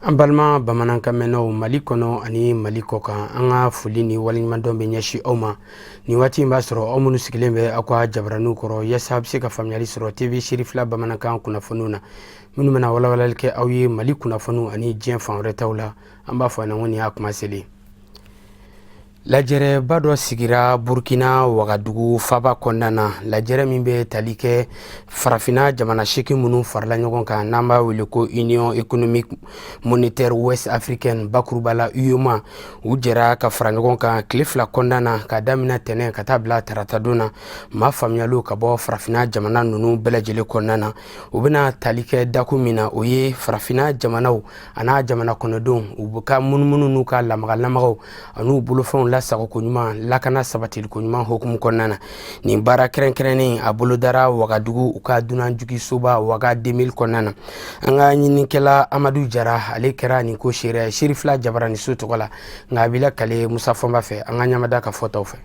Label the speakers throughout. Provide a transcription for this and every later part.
Speaker 1: An balima bamanankan mɛnnaw Mali kɔnɔ ani Mali kɔkan, an ka foli ni waleɲumandɔn bɛ ɲɛsin aw ma nin waati in. B'a sɔrɔ aw minnu sigilen bɛ aw ka jabaraniw kɔrɔ yaasa a bɛ se ka faamuyali sɔrɔ TV Serifila bamanankan kunnafoniw na, minnu bɛna walawalali kɛ aw ye Mali kunnafoniw ani diɲɛ fan wɛrɛ taw la. An b'a fɔ a ɲɛna ko nin y'a kuma selen. Lajɛrɛba dɔ sigira Burkina Wagadugu faba kɔnɔna na, lajɛrɛ min bɛ tali kɛ farafinna jamana 8 minnu farala ɲɔgɔn kan, n'an b'a wele ko Union économique monétaire ouest africaine, bakuruba la UEMOA. U jɛra ka fara ɲɔgɔn kan tile 2 kɔnɔna na, ka daminɛ tɛnɛn ka taa bila taratadon na. Maa faamuyaliw ka bɔ farafinna jamana ninnu bɛɛ lajɛlen kɔnɔna na, u bɛna tali kɛ dakun min na, o ye farafinna jamanaw a n'a jamana kɔnɔdenw u ka munumunu n'u ka lamaga-lamagaw an'u bolofɛnw lasagoko ɲuman, lakana sabatiliko ɲuman hukumu kɔnɔna na. Nin baara kɛrɛnkɛrɛnnen a bolodara Wagadugu, u ka dunanjiginsoba Waga 2000 kɔnɔna na. An ka ɲininikɛla Amadu Jara, ale kɛra nin ko seere Serifila jabaraniso tɔgɔ la, nka a b'i lakale Musa Fɔnba fɛ. An ka ɲamada ka fɔtaw fɛ.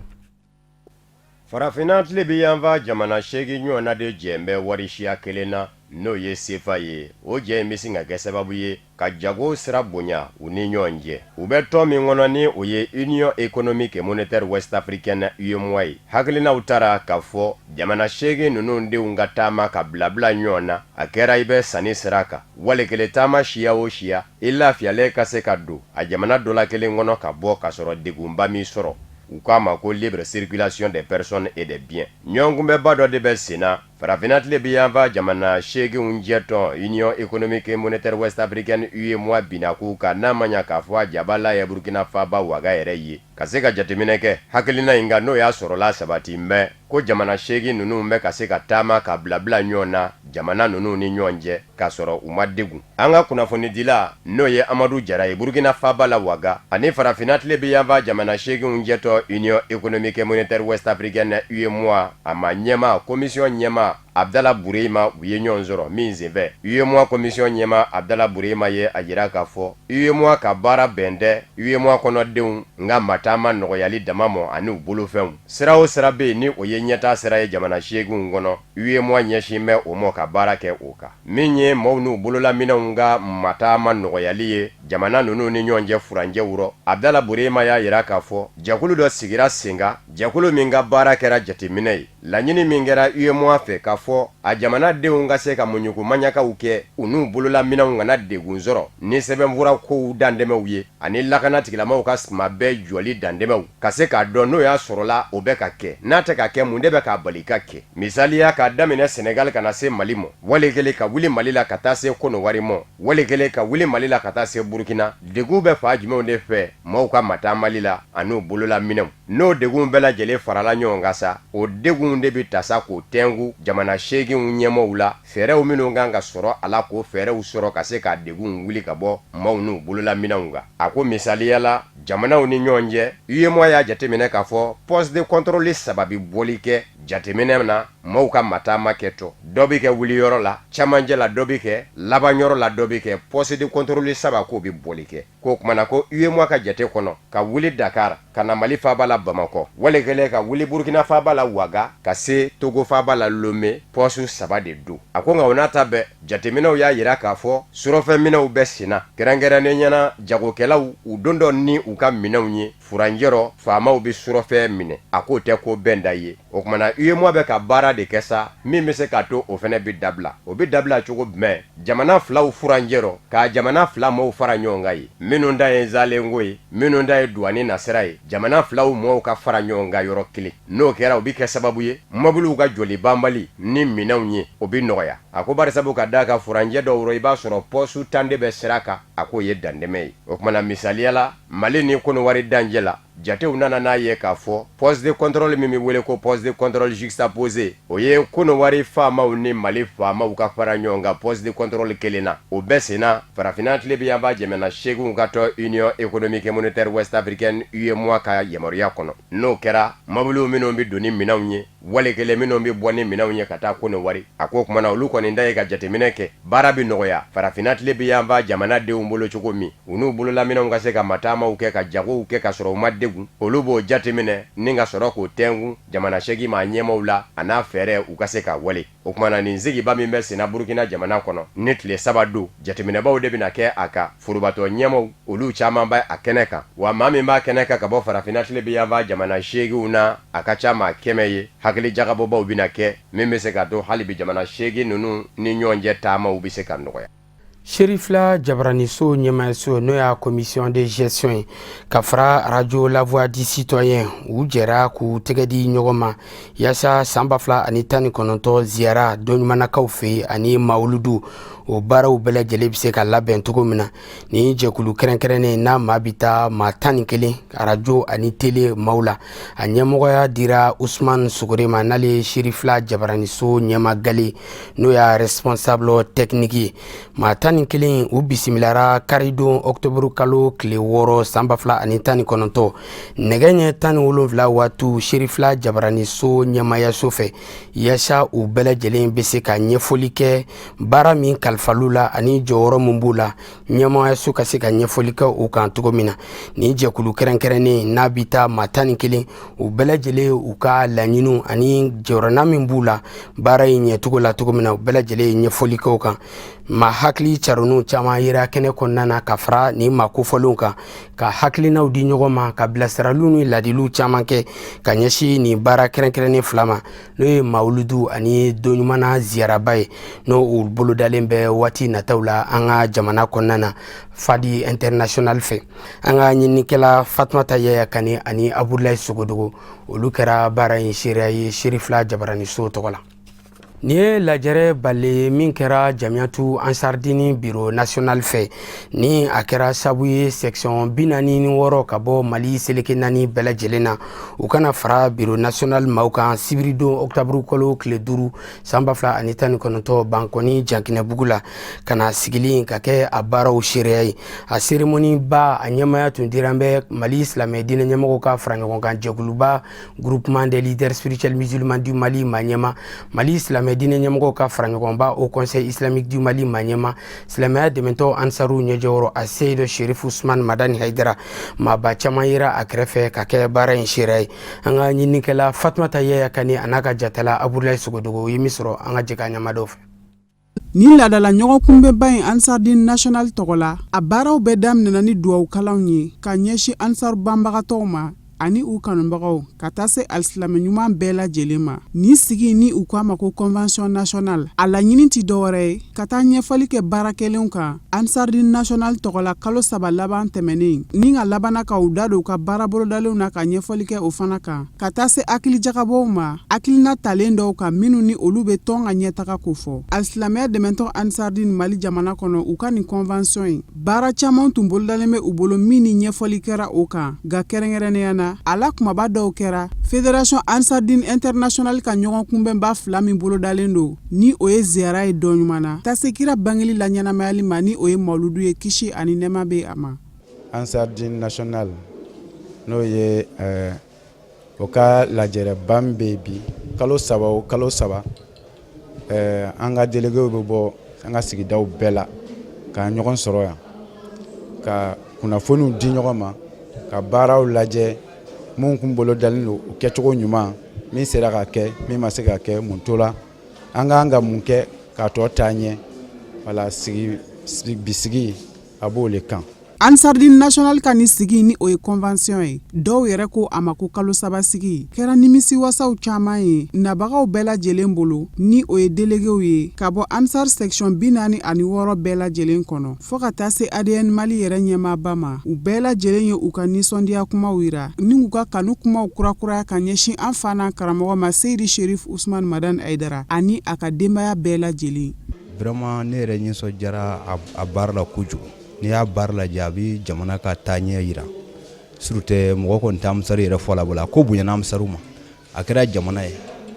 Speaker 2: Farafinna tilebinyanfan jamana 8 ɲɔgɔnna de jɛn bɛ wari siya kelen na, n'o ye sefa ye. O jɛ in bɛ sin ka kɛ sababu ye ka jago sira bonya u ni ɲɔgɔn cɛ. U bɛ tɔn min kɔnɔ, ni o ye Union économique et monétaire ouest africaine, UEMOA ye, hakilinaw tara k'a fɔ jamana 8 ninnu denw ka taama ka bilabila ɲɔgɔn na. A kɛra i bɛ sanni sira kan, wali kelen taama siya o siya, i lafiyalen ka se ka don a jamana dɔ la kelen kɔnɔ ka bɔ k'a sɔrɔ degunba m'i sɔrɔ. U k'a ma ko libre circulation des personnes et des biens. Ɲɔgɔnkunbɛnba dɔ de bɛ sen na farafinna tilebinyanfan jamana 8 jɛtɔn Union économique et monétaire ouest africaine, UEMOA, binakun kan, n'a ma ɲa k'a fɔ a jabala ye Burkina faaba Waga yɛrɛ ye, ka se ka jateminɛ kɛ hakilina in kan, n'o y'a sɔrɔla sabati bɛ ko jamana 8 ninnu bɛ ka se ka taama ka bilabila ɲɔgɔn na jamana ninnu ni ɲɔgɔn cɛ k'a sɔrɔ u ma degun. An ka kunnafonidila, n'o ye Amadu Jara ye Burukina faaba la Waga, ani farafinna tilebinyanfan jamana 8 jɛtɔn Union économique et monétaire ouest africaine, UEMOA, a ma ɲɛma commission ɲɛma Abdala Burema, u ye ɲɔgɔn sɔrɔ min senfɛ, UEMOA commission ɲɛma Abdala Burema ye a jira k'a fɔ UEMOA ka baara bɛn tɛ UEMOA kɔnɔdenw nka mataama nɔgɔyali dama mɔ ani u bolofɛnw. Sira o sira bɛ yen ni o ye ɲɛtaa sira ye jamana 8 kɔnɔ, UEMOA ɲɛsin bɛ o mɔ ka baara kɛ o kan. Min ye maaw n'u bololaminɛnw ka mataama nɔgɔyali ye jamana ninnu ni ɲɔgɔn cɛ furancɛw rɔ, Abdala Burema y'a jira k'a fɔ jɛkulu dɔ sigira sen kan, jɛkulu min ka baara kɛra jateminɛ ye. Laɲini min kɛra UEMOA fɛ k'a fɔ a jamanadenw ka se ka muɲuku maɲakaw kɛ, u n'u bololaminɛnw kana degun sɔrɔ ni sɛbɛnfura kow dantɛmɛw ye ani lakana tigilamaw ka tuma bɛɛ jɔli dantɛmɛw, ka se k'a dɔn n'o y'a sɔrɔla o bɛ ka kɛ, n'a tɛ ka kɛ, mun de bɛ k'a bali ka kɛ. Misaliya, k'a daminɛ Senegal ka na se Mali mɔ, wali kelen ka wuli Mali la ka taa se Kɔnɔwari mɔ, wali kelen ka wuli Mali la ka taa se Burukina, degun bɛ fan jumɛnw de fɛ maaw ka mataamali la an'u bololaminɛnw? N'o degun bɛɛ lajɛlen farala ɲɔgɔn kan sa, o degun de bɛ ta sa k'o tɛnku jamana 8 ɲɛmɔgɔw la, fɛɛrɛw minnu kan ka sɔrɔ a la, k'o fɛɛrɛw sɔrɔ ka se k'a degun wuli ka bɔ maaw n'u bololaminɛnw kan. A ko misaliya la, jamanaw ni ɲɔgɔn cɛ, UEMOA y'a jateminɛ k'a fɔ poste de contrôle saba bɛ bɔli kɛ jateminɛ na maaw ka mataama kɛtɔ. Dɔ bɛ kɛ wuliyɔrɔ la, cɛmancɛ la dɔ bɛ kɛ, labanyɔrɔ la dɔ bɛ kɛ. Poste de contrôle saba k'o bɛ bɔli kɛ. K'o tuma na ko UEMOA ka jate kɔnɔ, ka wuli Dakar ka na Mali faaba la Bamakɔ, wali kelen ka wuli Burukina faaba la Waga ka se Togo faaba la Lome, poste saba de don. A ko nka o n'a ta bɛɛ, jateminɛw y'a jira k'a fɔ surɔfɛnminɛw bɛ senna, kɛrɛnkɛrɛnnenya na jagokɛlaw u don dɔ ni u ka minɛnw ye furancɛ rɔ, faamaw bɛ surɔfɛn minɛ. A k'o tɛ ko bɛnda ye. O tuma na UEMOA bɛ ka baara de kɛ sa min bɛ se k'a to o fana bɛ dabila. O bɛ dabila cogo jumɛn? Jamana filaw furancɛ rɔ, k'a jamana fila mɔɔw fara ɲɔgɔn kan ye, minnu ta ye zalenko ye, minnu ta ye duwani nasira ye, jamana filaw mɔɔw ka fara ɲɔgɔn kan yɔrɔ kelen. N'o kɛra, o bɛ kɛ sababu ye mɔbiliw ka jɔli banbali ni minɛnw ye, o bɛ nɔgɔya. A ko barisabu ka d'a kan furancɛ dɔw rɔ, i b'a sɔrɔ poste 10 de bɛ sira kan. A k'o ye dantɛmɛ ye. O tuma na misaliya la, Mali ni Kɔnɔwari dancɛ la, jatew nana n'a ye k'a fɔ poste de contrôle min bɛ wele ko poste de contrôle juxtaposé, o ye Kɔnɔwari faamaw ni Mali faamaw ka fara ɲɔgɔn kan poste de contrôle kelen na, o bɛɛ senna farafinna tilebinyanfan jamana 8 ka tɔn Union économique et monétaire ouest africaine, UEMOA, ka yamaruya kɔnɔ. N'o kɛra, mɔbiliw minnu bɛ don ni minɛnw ye, wali kelen minnu bɛ bɔ ni minɛnw ye ka taa Kɔnɔwari, a ko o tuma na olu kɔni da ye ka jateminɛ kɛ, baara bɛ nɔgɔya farafinna tilebinyanfan jamanadenw bolo cogo min, u n'u bololaminɛnw ka se ka mataamaw kɛ, ka jagow kɛ ka sɔrɔ u ma degun. Olu b'o jateminɛ ni ka sɔrɔ k'o tɛnkun jamana 8 maa ɲɛmaaw la, a n'a fɛɛrɛ u ka se ka wale. O tuma na nin sigiba min bɛ senna Burukina jamana kɔnɔ ni tile 3 don, jateminɛbaw de bɛna kɛ a kan, forobatɔn ɲɛmaaw, olu caman bɛ a kɛnɛ kan, wa maa min b'a kɛnɛ kan ka bɔ farafinna tilebinyanfan jamana seeginw na, a ka ca maa 100 ye. Hakili jagabɔbaw bɛna kɛ min bɛ se ka to hali bi jamana seegin ninnu ni ɲɔgɔn cɛ taamaw bɛ se ka nɔgɔya.
Speaker 1: Serifila jabaraniso ɲɛmaayaso, n'o y'a commission de gestion ye, ka fara radio La Voix du Citoyen, u jɛra k'u tɛgɛ di ɲɔgɔn ma yaasa san 2019 ziyara dɔnɲumanakaw fɛ ani mawuludu, o baaraw bɛɛ lajɛlen bɛ se ka labɛn cogo min na. Nin jɛkulu kɛrɛnkɛrɛnnen n'a maa bɛ taa maa 11 arajo ani tele maaw la, a ɲɛmɔgɔya dira Usman Sogore ma, n'ale ye Serifila jabaraniso ɲɛmaa gale, n'o y'a responsable technique ye. Maa 11, u bisimilara karidon ɔkutɔburu kalo tile 6 san 2019, nɛgɛ ɲɛ 17 waati, Serifila jabaraniso ɲɛmayaso fɛ, yaasa u bɛɛ lajɛlen bɛ se ka ɲɛfɔli kɛ baara min kalifal'u la ani jɔyɔrɔ min b'u la, ɲɛmayaso ka se ka ɲɛfɔli kɛ u kan cogo min na. Nin jɛkulu kɛrɛnkɛrɛnnen n'a bɛ taa maa 11, u bɛɛ lajɛlen u ka laɲiniw ani jɔyɔrɔna min b'u la baara in ɲɛcogo la cogo min na, u bɛɛ lajɛlen ye ɲɛfɔli kɛ o kan. Maa hakili carinw caman yera kɛnɛ kɔnɔna na ka fara nin maa kofɔlenw kan, ka hakilinaw di ɲɔgɔn ma, ka bilasiraliw ni ladiliw caman kɛ ka ɲɛsin nin baara kɛrɛnkɛrɛnnen fila ma, n'o ye mawuludu ani donɲumanna ziyaraba ye, n'o u bolodalen bɛ waati nataw la an ka jamana kɔnɔna na Fadi International fɛ. An ka ɲininikɛla Fatumata Yaya Kane ani Abudulayi Sogodogo, olu kɛra baara in seereya ye Serifila jabaraniso tɔgɔ la. Nin ye lajɛrɛ bale min kɛra Jamiyatu Ansardini bureau national fɛ, ni a kɛra sabu ye section 46 ka bɔ Mali seleke naani bɛɛ lajɛlen na, u kana fara bureau national maaw kan sibiridon ɔkutɔburu kalo tile 5 san 2019 Bankɔni Jankinɛbugu la, ka na sigili ka kɛ a baaraw seereya ye. A cérémonie ba, a ɲɛmaya tun dira bɛ Mali silamɛ diinɛ ɲɛmɔgɔw ka fara ɲɔgɔn kan jɛkuluba Groupement des leaders spirituels musulmans du Mali maa ɲɛma, Mali silamɛ diinɛ ɲɛmɔgɔw ka fara ɲɔgɔnba Haut Conseil islamique du Mali maa ɲɛma, silamɛya dɛmɛtɔ Ansaru ɲɛjɔyɔrɔ Aseyidu Sherifu Usman Madani Hayidara. Maaba caman yera a kɛrɛfɛ ka kɛ baara in seereya ye. An ka ɲininikɛla Fatumata Yaya Kane a n'a ka jatala Abudulayi Sogodogo ye min sɔrɔ, an ka jɛ k'a ɲamadɔw fɛ.
Speaker 3: Nin laadala ɲɔgɔnkunbɛnba in Ansardine National tɔgɔ la, a baaraw bɛɛ daminɛna ni duwawukalanw ye ka ɲɛsin Ansar banbagatɔw ma ani u kanubagaw, ka taa se alisilamɛ ɲuman bɛɛ lajɛlen ma. Nin sigi ni u k'a ma ko convention nationale, a laɲini tɛ dɔwɛrɛ ye ka taa ɲɛfɔli kɛ baara kɛlenw kan Ansardine National tɔgɔ la kalo 3 laban tɛmɛnen, ni ka labanna ka u da don u ka baara bolodalenw na, ka ɲɛfɔli kɛ o fana kan, ka taa se hakilijagabɔw ma hakilina talen dɔw kan minnu ni olu bɛ tɔn ka ɲɛtaga kofɔ. Alisilamɛya dɛmɛtɔn Ansardine Mali jamana kɔnɔ, u ka nin convention in baara caman tun bolodalen bɛ u bolo min ni ɲɛfɔli kɛra o kan, nka kɛrɛnkɛrɛnnenya na, a la kumaba dɔw kɛra Fédération Ansardine Internationale ka ɲɔgɔn kunbɛnba fila min bolodalen don, ni o ye ziyara ye dɔ ɲuman na taa se kira bangeli la ɲɛnamayali ma, ni o ye mawuludu ye, kisi ani nɛɛma bɛ a ma.
Speaker 4: Ansardine National, n'o ye o ka lajɛrɛba min bɛ yen bi, kalo 3 o kalo 3, an ka déléguéw bɛ bɔ an ka sigidaw bɛɛ la ka ɲɔgɔn sɔrɔ yan, ka kunnafoniw di ɲɔgɔn ma, ka baaraw lajɛ minnu kun bolo dalen don, u kɛcogo ɲuman, min sera ka kɛ, min ma se ka kɛ, mun tola, an ka kan ka mun kɛ k'a tɔ taa ɲɛ. Wala sigi bisigi a b'o le kan.
Speaker 3: Ansardine National ka nin sigi, ni o ye convention ye, dɔw yɛrɛ ko a ma ko kalo 3 sigi, kɛra nimisiwasaw caman ye nabagaw bɛɛ lajɛlen bolo, ni o ye déléguéw ye ka bɔ Ansar section 46 bɛɛ lajɛlen kɔnɔ, fɔɔ ka taa se ADN Mali yɛrɛ ɲɛmaaba ma. U bɛɛ lajɛlen ye u ka nisɔndiya kumaw yira ni k'u ka kanu kumaw kurakuraya ka ɲɛsin an fa n'an karamɔgɔ ma Seyidi Sherif Usman Madani Hayidara ani a ka denbaya bɛɛ lajɛlen.
Speaker 5: Vraiment, ne yɛrɛ nisɔndiyara a baara la kojugu. N'i y'a baara lajɛ, a bɛ jamana ka taaɲɛ yira, surtout mɔgɔ kɔni tɛ Ansaru yɛrɛ fɔ la bolo. A ko bonyana Ansaru ma, a kɛra jamana ye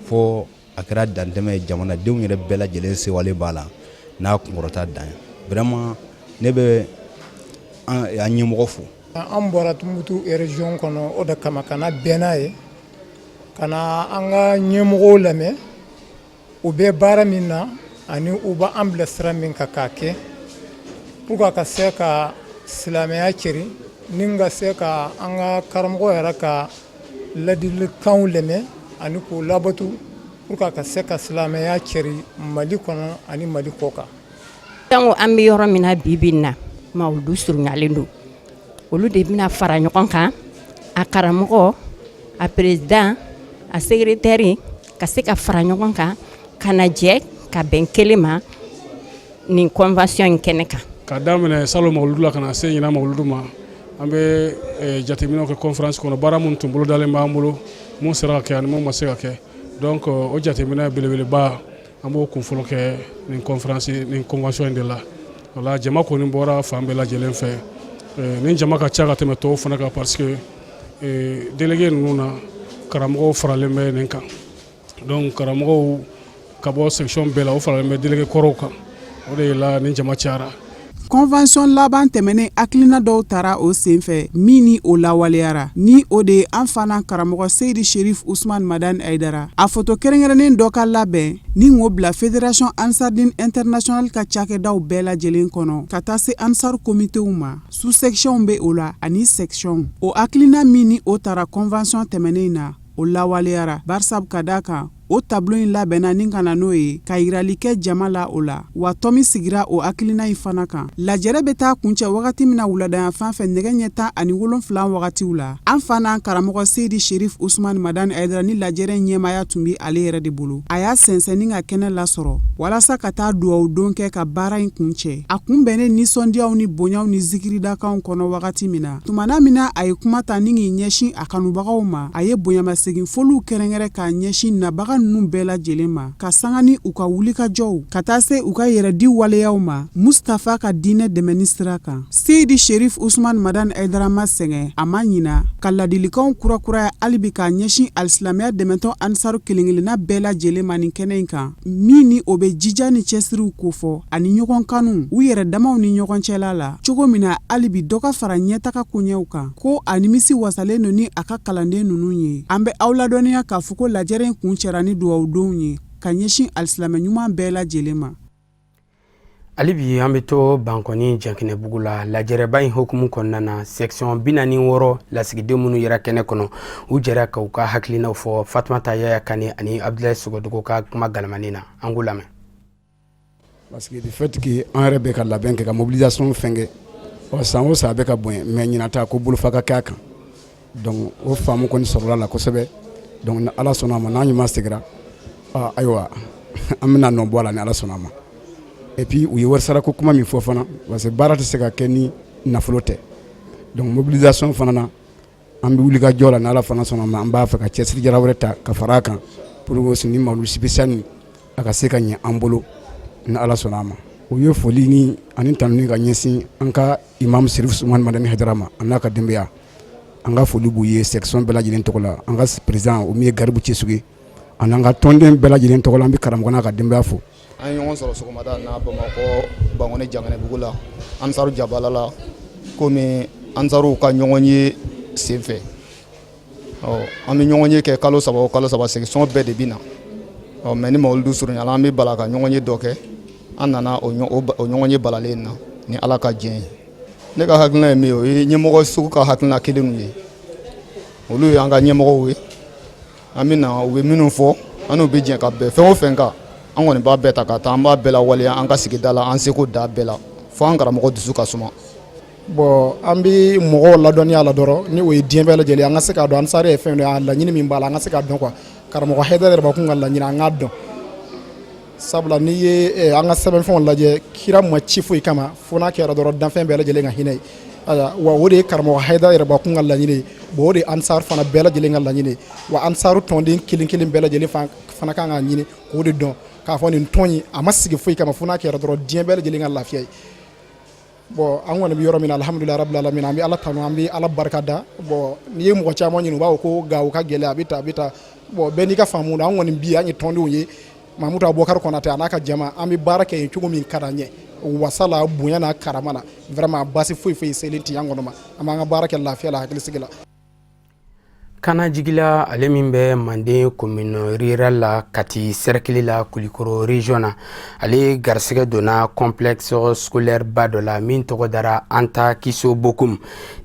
Speaker 5: fɔ a kɛra dantɛmɛ ye, jamanadenw yɛrɛ bɛɛ lajɛlen sewale b'a la n'a kunkɔrɔta dan ye. Vraiment, ne bɛ an ɲɛmɔgɔ fo.
Speaker 6: An bɔra Tumutu région kɔnɔ, o de kama ka na bɛn n'a ye, ka na an ka ɲɛmɔgɔw lamɛn, u bɛ baara min na ani u b'an bila sira min kan k'a kɛ pour que ka se ka silamɛya cɛri, ni ka se ka an ka karamɔgɔ yɛrɛ ka ladilikanw lamɛn ani k'u labatu. pour que a ka se ka silamɛya cɛri Mali kɔnɔ ani Mali kɔ kan.
Speaker 7: Donc an bɛ yɔrɔ min na bi bi in na, mawuludu surunyalen don, olu de bɛna fara ɲɔgɔn kan, a karamɔgɔ, a président, a secrétaire, ka se ka fara ɲɔgɔn kan ka na jɛ ka bɛn kelen ma nin convention in kɛnɛ kan.
Speaker 8: Ka daminɛ salon mawuludu la ka na se ɲinan mawuludu ma, an bɛ jateminɛw kɛ conférence kɔnɔ, baara minnu tun bolodalen b'an bolo, mun sera ka kɛ ani mun ma se ka kɛ. Donc o jateminɛ belebeleba, an b'o kunfɔlɔ kɛ nin conférence, nin convention in de la. Wala jama kɔni bɔra fan bɛɛ lajɛlen fɛ. Nin jama ka ca ka tɛmɛ tɔw fana kan, parce que délégué ninnu na, karamɔgɔw faralen bɛ nin kan. Donc karamɔgɔw ka bɔ section bɛɛ la, o faralen bɛ délégué kɔrɔw kan, o de la nin jama cayara.
Speaker 3: Convention laban tɛmɛnen, hakilina dɔw tara o senfɛ min ni o lawaleyara, ni o de ye an fana karamɔgɔ Seyidi Sherif Usman Madani Hayidara a foto kɛrɛnkɛrɛnnen dɔ ka labɛn ni k'o bila Fédération Ansardine Internationale ka cakɛdaw bɛɛ lajɛlen kɔnɔ, ka taa se Ansar komitew ma, sous sectionw bɛ o la ani sectionw. O hakilina min ni o tara convention tɛmɛnen na, o lawaleyara, barisabu ka d'a kan o tableau in labɛnna ni ka na n'o ye ka yirali kɛ jama la o la. Wa tɔn min sigira o hakilina in fana kan, lajɛrɛ bɛ taa kuncɛ wagati min na wuladayan fan fɛ nɛgɛ ɲɛ 17 wagatiw la, an fana karamɔgɔ Seyidi Sherif Usman Madani Hayidara ni lajɛrɛ ɲɛmaaya tun bɛ ale yɛrɛ de bolo, a y'a sɛnsɛn ni ka kɛnɛ lasɔrɔ walasa ka taa duwawu don kɛ ka baara in kuncɛ. A kunbɛnnen nisɔndiyaw ni bonyaw ni zikiridakanw kɔnɔ wagati min na, tumana min na a ye kuma ta ni k'i ɲɛsin a kanubagaw ma, a ye bonyamasegin foliw kɛrɛnkɛrɛn k'a ɲɛsin nabaga ninnu bɛɛ lajɛlen ma, ka sanga ni u ka wulikajɔw, ka taa se u ka yɛrɛdi waleyaw ma Mustafa ka diinɛ dɛmɛni sira kan. Seyidi Sherif Usman Madani Hayidara ma sɛgɛn, a ma ɲina ka ladilikanw kurakuraya halibi k'a ɲɛsin alisilamɛya dɛmɛtɔn Ansaru kelenkelenna bɛɛ lajɛlen ma nin kɛnɛ in kan, min ni o bɛ jija ni cɛsiriw kofɔ ani ɲɔgɔn kanu u yɛrɛ damaw ni ɲɔgɔn cɛla la, cogo min na halibi dɔ ka fara ɲɛtaga koɲɛw kan, ko a nimisi wasalen don ni a ka kalanden ninnu ye. An bɛ aw ladɔnniya k'a fɔ ko lajɛrɛ in kuncɛra ni dugawudonw ye ka ɲɛsin alisilamɛ ɲuman bɛɛ lajɛlen ma.
Speaker 1: Hali bi an bɛ to Bankɔni Jankinɛbugu la. Lajɛrɛba in hukumu kɔnɔna na, section 46 lasigiden minnu yera kɛnɛ kɔnɔ, u jɛra ka u ka hakilinaw fɔ Fatumata Yaya Kane ani Abudulayi Sogodogo ka kuma galamani na. An k'u lamɛn.
Speaker 4: Parce que du fait que an yɛrɛ bɛ ka labɛn kɛ ka mobilisation fɛn kɛ, ɔ san o san a bɛ ka bonya, mais ɲinan ta ko bolofa ka kɛ a kan. Donc o faamu kɔni sɔrɔla la kosɛbɛ. Donc ni Ala sɔnna a ma, n'an ɲuman seginna, ayiwa, an bɛna nɔ bɔ a la ni Ala sɔnna a ma. Et puis u ye wari sarako kuma min fɔ fana, parce que baara tɛ se ka kɛ ni nafolo tɛ. Donc mobilisation fana na, an bɛ wuli ka jɔ la ni Ala fana sɔnna a ma. An b'a fɛ ka cɛsiri jara wɛrɛ ta ka fara a kan pour que ni mawuludu spécial nin a ka se ka ɲɛ an bolo ni Ala sɔnna a ma. O ye foli ni ani tanuni ka ɲɛsin an ka imam Sirifu Usumani Madani Hayidara ma, a n'a ka denbaya. An ka foli b'u ye section bɛɛ lajɛlen tɔgɔ la, an ka président o min ye Garibu Cɛsuge, ani an ka tɔnden bɛɛ lajɛlen tɔgɔ la, an bɛ karamɔgɔ n'a ka denbaya fo.
Speaker 9: An ye ɲɔgɔn sɔrɔ sɔgɔmada na Bamakɔ Bankɔni Janginɛbugu la, Ansaru Jabala la, komi Ansaruw ka ɲɔgɔn ye senfɛ. Ɔ an bɛ ɲɔgɔn ye kɛ kalo 3 o kalo 3, section bɛɛ de bɛ na. Ɔ mais ni mawuludu surunyala, an bɛ bala ka ɲɔgɔn ye dɔ kɛ. An nana o ɲɔgɔn ye balalen na ni Ala ka diɲɛ ye. Ne ka hakilina ye min ye, o ye ɲɛmɔgɔ sugu ka hakilina kelenw ye, olu ye an ka ɲɛmɔgɔw ye. An bɛ na, u bɛ minnu fɔ, an n'u bɛ jɛ ka bɛn fɛn o fɛn kan, an kɔni b'a bɛɛ ta ka taa, an b'a bɛɛ lawaleya an ka sigida la, an seko da bɛɛ la, fo an karamɔgɔ dusu ka suma.
Speaker 10: Bon, an bɛ mɔgɔw ladɔnniya la dɔrɔn, ni o ye diɲɛ bɛɛ lajɛlen, an ka se k'a dɔn Ansari ye fɛn dɔ ye, a laɲini min b'a la, an ka se k'a dɔn quoi. Karamɔgɔ Hayidara yɛrɛ bakun ka laɲini, an k'a dɔn, sabula n'i ye an ka sɛbɛnfɛnw lajɛ, kira ma ci foyi kama fo n'a kɛra dɔrɔn danfɛn bɛɛ lajɛlen ka hinɛ ye. Wa o de ye karamɔgɔ Hayidara yɛrɛ bakun ka laɲini ye. Bon, o de ye Ansar fana bɛɛ lajɛlen ka laɲini ye. Wa Ansaru tɔnden kelen kelen bɛɛ lajɛlen fana kan k'a ɲini k'o de dɔn, k'a fɔ nin tɔn in a ma sigi foyi kama fo n'a kɛra dɔrɔn diɲɛ bɛɛ lajɛlen ka lafiya ye. Bon, an kɔni bɛ yɔrɔ min na, alhamdulilahi rabbil alamin, an bɛ Ala tanu, an bɛ Ala barika da. Bon, n'i ye mɔgɔ caman ɲini, u b'a fɔ ko Gawo ka gɛlɛn, a bɛ tan, a bɛ tan. Bon, bɛɛ n'i ka faamu don. An kɔni bi, an ye tɔndenw ye, Mamutu Abubakari Kɔnatɛ a n'a ka jama, an bɛ baara kɛ yen cogo min ka d'an ye, wasa la, bonya n'a karama la. Vraiment, basi foyi foyi selen tɛ an kɔnɔ ma, an b'an ka baara kɛ lafiya la, hakilisigi la.
Speaker 1: Kanajigila, ale min bɛ Manden commune rurale la, Kati cercle la, Kulikoro région na, ale garisɛgɛ donna complexe scolaire ba dɔ la min tɔgɔ dara Anta Kiso Bokum.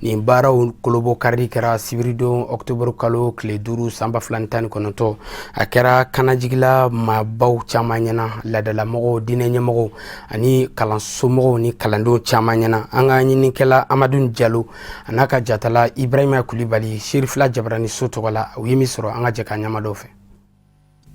Speaker 1: Nin baaraw kolobokarili kɛra sibiridon octobre kalo tile 5 san 2019. A kɛra Kanajigila maabaw caman ɲɛna, laadalamɔgɔw, diinɛ ɲɛmɔgɔw ani kalansomɔgɔw ni kalandenw caman ɲɛna. An ka ɲininikɛla Amadu Jalo a n'a ka jatala Ibrahima Kulibali, Serifila Jabaraniso tɔgɔ la, u ye min sɔrɔ, an ka jɛ k'a ɲɛmadɔw fɛ.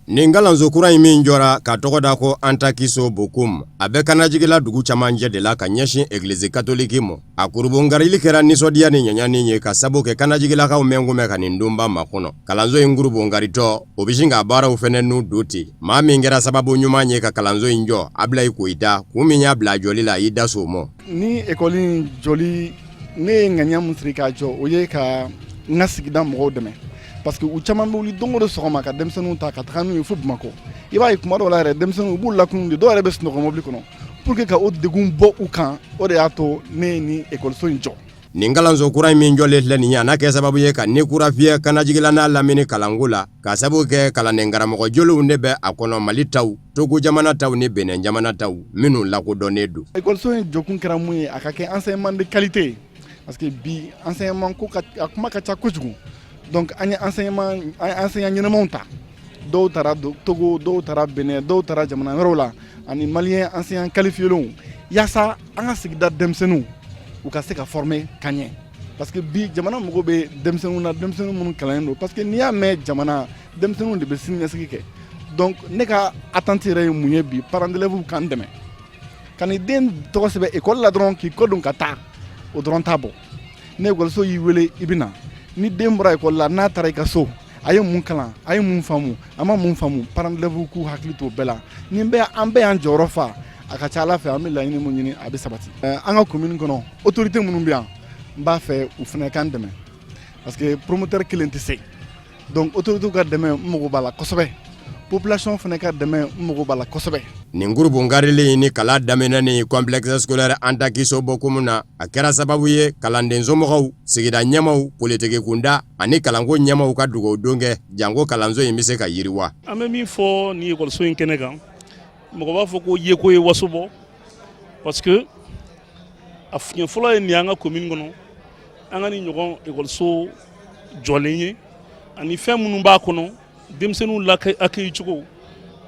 Speaker 2: Nin kalanso kura in min jɔra ka tɔgɔ da ko Antakiso Bokum, a bɛ Kanajigila dugu camancɛ de la ka ɲɛsin egilizi katoliki ma. A kurubonkarili kɛra nisɔndiya ni ɲaɲani ye ka sabu kɛ Kanajigilakaw mɛn kun bɛ ka nin donba makɔnɔ. Kalanso in kurubonkaritɔ, o bɛ sin ka baaraw fɛnɛ nu don ten. Maa min kɛra sababu ɲuman ye ka kalanso in jɔ, Abilayi Koyita, kun min y'a bila a jɔli la, a y'i da s'o ma.
Speaker 11: Ni ekɔli in jɔli, ne ye ŋaniya min siri k'a jɔ, o ye ka n ka sigida mɔgɔw dɛmɛ, parce que u caman bɛ wuli don o don sɔgɔma ka denmisɛnninw ta ka taga n'u ye fo Bamakɔ. I b'a ye kuma dɔw la yɛrɛ, denmisɛnninw u b'u lakunun de, dɔw yɛrɛ bɛ sunɔgɔ mobili kɔnɔ. Pour que ka o degun bɔ u kan, o de y'a to ne ye nin ekɔliso in jɔ.
Speaker 2: Nin kalanso kura in min jɔlen filɛ nin ye, a na kɛ sababu ye ka ni kura fiyɛ Kanajigila n'a lamini kalanko la, ka sabu kɛ kalanden karamɔgɔ jolenw de bɛ a kɔnɔ, Mali taw, Togo jamana taw ni Benin jamana taw minnu lakodɔnnen don.
Speaker 11: Ekɔliso in jɔkun kɛra mun ye? A ka kɛ enseignement de qualité ye, parce que bi enseignement ko ka a kuma ka ca kojugu. Donc an ye enseignement, an ye enseignant ɲɛnamaw ta, dɔw taara Togo, dɔw taara Benin, dɔw taara jamana wɛrɛw la, ani malien enseignant qualifiélenw, yaasa an ka sigida denmisɛnninw u ka se ka former ka ɲɛ, parce que bi jamana mago bɛ denmisɛnninw na, denmisɛnnin minnu kalannen don, parce que n'i y'a mɛn jamana, denmisɛnninw de bɛ sini ɲɛsigi kɛ. Donc ne ka attente yɛrɛ ye mun ye bi? Parents d'élèves k'an dɛmɛ ka ni den tɔgɔ sɛbɛn école la dɔrɔn k'i kɔ don ka taa, o dɔrɔn t'a bɔ. Ni ekɔliso y'i wele, i bɛ na. Ni den bɔra ekɔli la, n'a taara i ka so, a ye mun kalan, a ye mun faamu, a ma mun faamu, parents d'élèves k'u hakili to o bɛɛ la. Ni bɛɛ an bɛɛ y'an jɔyɔrɔ fa, a ka ca Ala fɛ, an bɛ laɲini mun ɲini, a bɛ sabati. An ka commune kɔnɔ, autorité minnu bɛ yan, n b'a fɛ u fana k'an dɛmɛ, parce que promoteur kelen tɛ se. Donc autorité ka dɛmɛ, n mago b'a la kosɛbɛ. Population fana ka dɛmɛ, n mago b'a la kosɛbɛ.
Speaker 2: Nin kurubonkarili ni kalan daminɛni complexe scolaire Antakiso Bokum na, a kɛra sababu ye kalanden somɔgɔw, sigida ɲɛmaw, politiki kunda ani kalanko ɲɛmaw ka dugawu don kɛ janko kalanso in bɛ se ka yiriwa.
Speaker 12: An bɛ min fɔ nin ekɔliso in kɛnɛ kan, mɔgɔ b'a fɔ ko yeko ye waso bɔ, parce que a fiɲɛ fɔlɔ ye nin y'an ka commune kɔnɔ, an ka nin ɲɔgɔn ekɔliso jɔlen ye, ani fɛn minnu b'a kɔnɔ, denmisɛnninw la accueil cogo